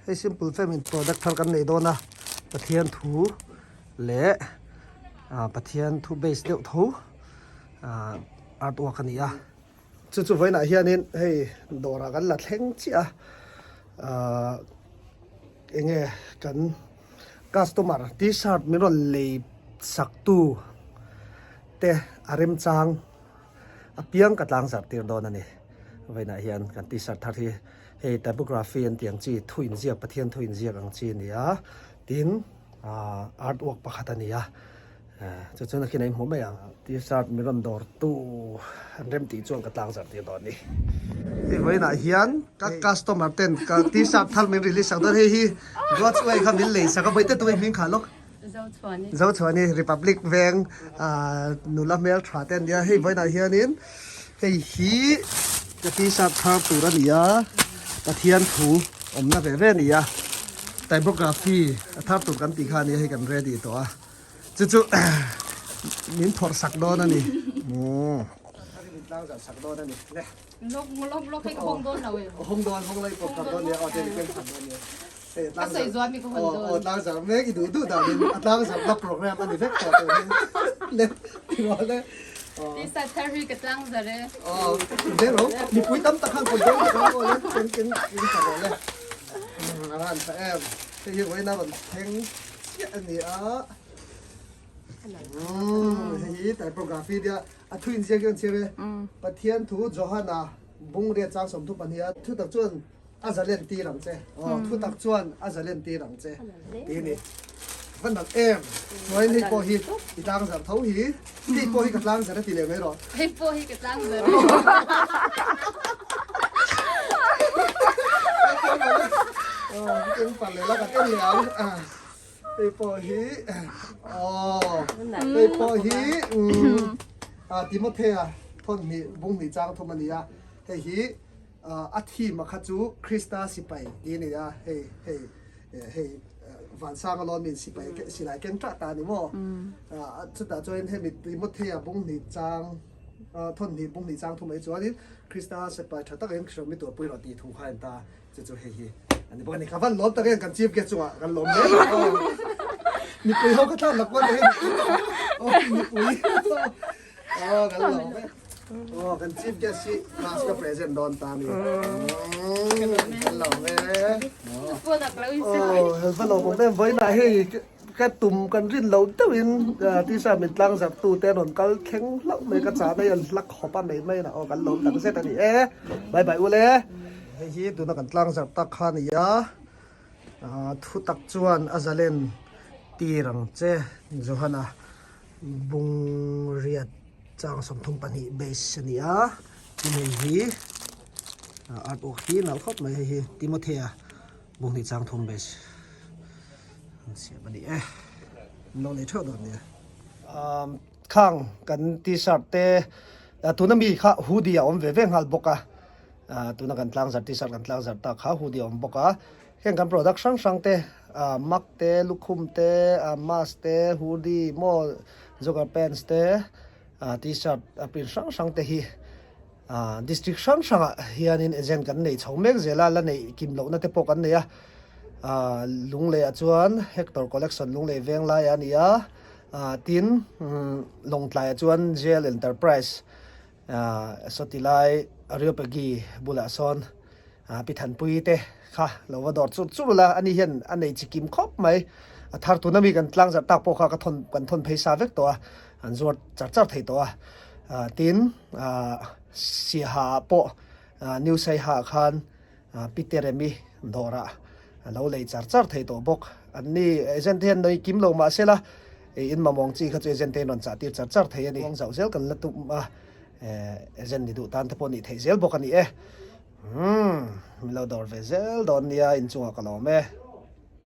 Hei Simple Fam in product thar kan nei dawn a, Pathian thu leh Pathian thu base deuh tho artwork a ni a. Chu chu vawiinah hianin hei dawrah kan la thleng chiah a, eng nge kan customer t-shirt min rawn lei sak tu te a remchang apiang ka tlang zarh tir dawn a ni. Vawiinah hian kan t-shirt thar hi hei typography an tih ang chi thu inziak Pathian thu inziak ang chi a ni a, tin artwork pakhat a ni a. Chu chuan a khin a inhmuh mai ang. T-shirt min rawn dawr tu an rem tih chuan ka tlang zarh tir dawn a ni. Hei vawiinah hian ka customer ten ka T-shirt thar min release sak dawn hei hi God's way kha min lei sak a bawihte tu hming kha lawk. Zochhuani. Zochhuani Republic veng nula hmel tha te an nia hei vawiinah hianin hei hi ka T-shirt thar tur a ni a Pathian thu awmna ve ve a ni a typography a thar tur kan tih kha a nia hei kan ready tawh a. Chu chu min phawrh sak dawn a ni. Min tlang zar sak dawn a ni. Le. Lok lok lok hei ka hawng dawn lo e. Hawng dawn hawng lai pawh dawn nia. Aw te ken khat dawn nia. Hei tlang zar. Ka sawi zuan mi ka hawn dawn. Aw tlang zar mek i duh duh dan in a tlang zar na program a ni vek tawh tur hi. Le ti rawh le. Tisa thar hi ka tlang zar e. Aw deng ro. Mipui tam tak khan pawh deng ro aw le ken ken ken khat rawh le. A han tha em. Hei hi vawiin a rawn thleng. Chiah a ni a. Hei hi typography nia a thu inziak hian chhiar e. Pathian thu Johana bungriat chang 32 a thu tak chuan a zalen tir ang che. Aw thu tak chuan a zalen tir ang che tih a ni. Va nalh em. Chuan hei pawh hi i tlang zarh tho hi. Hei pawh hi ka tlang zarh a ti leh mai rawh. Hei pawh hi ka tlang zarh. Eng pal leh la ka tel leh ang. Hei pawh hi aw hei pawh hi Timothea thawn hnih bung hnih chang thum a ni a. Hei hi a theme a kha chu Krista sipai tih a ni a. Hei hei hei Vansanga lawn min sipai silai ken tah ta a ni maw? Chutah chuan hemi Timothea bung hnih chang thawn hnih bung hnih chang thum ah hi chuanin Krista sipai tha takin hriawm i tuahpui rawh tih thu kha a en ta a. Chu chu hei hi a ni bawk a ni. Ka van lawm tak em kan chief guest chungah kan lawm hle mai aw. Mipui ho ka tlan lak kual hei aw mipui aw kan lawm e. Aw kan chief guest hi class ka present dawn ta mi. Kan lawm e. Aw va lawm awm em vawiinah hei ka tum kan rin lo deuhin tisa min tlang zar tu te an rawn kal thleng hlauh mai ka chahna hi an hlak khawp a mai mai na aw kan lawm tak zet a ni e. Bye bye ule. Hei hi tuna kan tlang zarh tak kha a ni a, thu tak chuan a zalen tir ang che Johana bungriat chang 32 base a ni a, tin hei hi artwork hi nalh khawp mai hei hi Timothea bunghnih chang thum base an siam a ni e, an lo nei theuh dawn nia. Khang kan t-shirt te tuna mi kha hoodie a awm ve ve nghal bawk a. Tuna kan tlang zar t-shirt kan tlang zar tak kha hoodie a awm bawk a, heng kan product hrang hrang te mug te, lukhum te, mask te, hoodie maw jogger pants te, t-shirt a print hrang hrang te hi district hrang hrangah hianin agent kan nei chho mek zel a, la neih kim lohna te pawh kan nei a, Lunglei ah chuan Hector Collection Lunglei veng lai a ni a, tin Lawngtlai ah chuan JL Enterprise Sawti lai Areopagi bulah sawn Pi Thanpui te kha lo va dawr chur chur ula, ani hian a nei chi kim khawp mai. A thar tuna mi kan tlang zarh tak pawh kha ka thawn kan thawn phei sa vek tawh a, an zuar char char thei tawh a. Tin, Siaha ah pawh New Saiha ah khan Pi Teremi dawrah a lo lei char char thei tawh bawk. Anni agent te hian nei kim lo mah sela in mamawng chi kha chu agent te hian rawn chah tir char char thei a ni. Kawng zauh zel kan la tum a, agent ni duh tan te pawh nih theih zel bawk a ni e. Umm, min lo dawr ve zel dawn nia inchungah ka lawm e.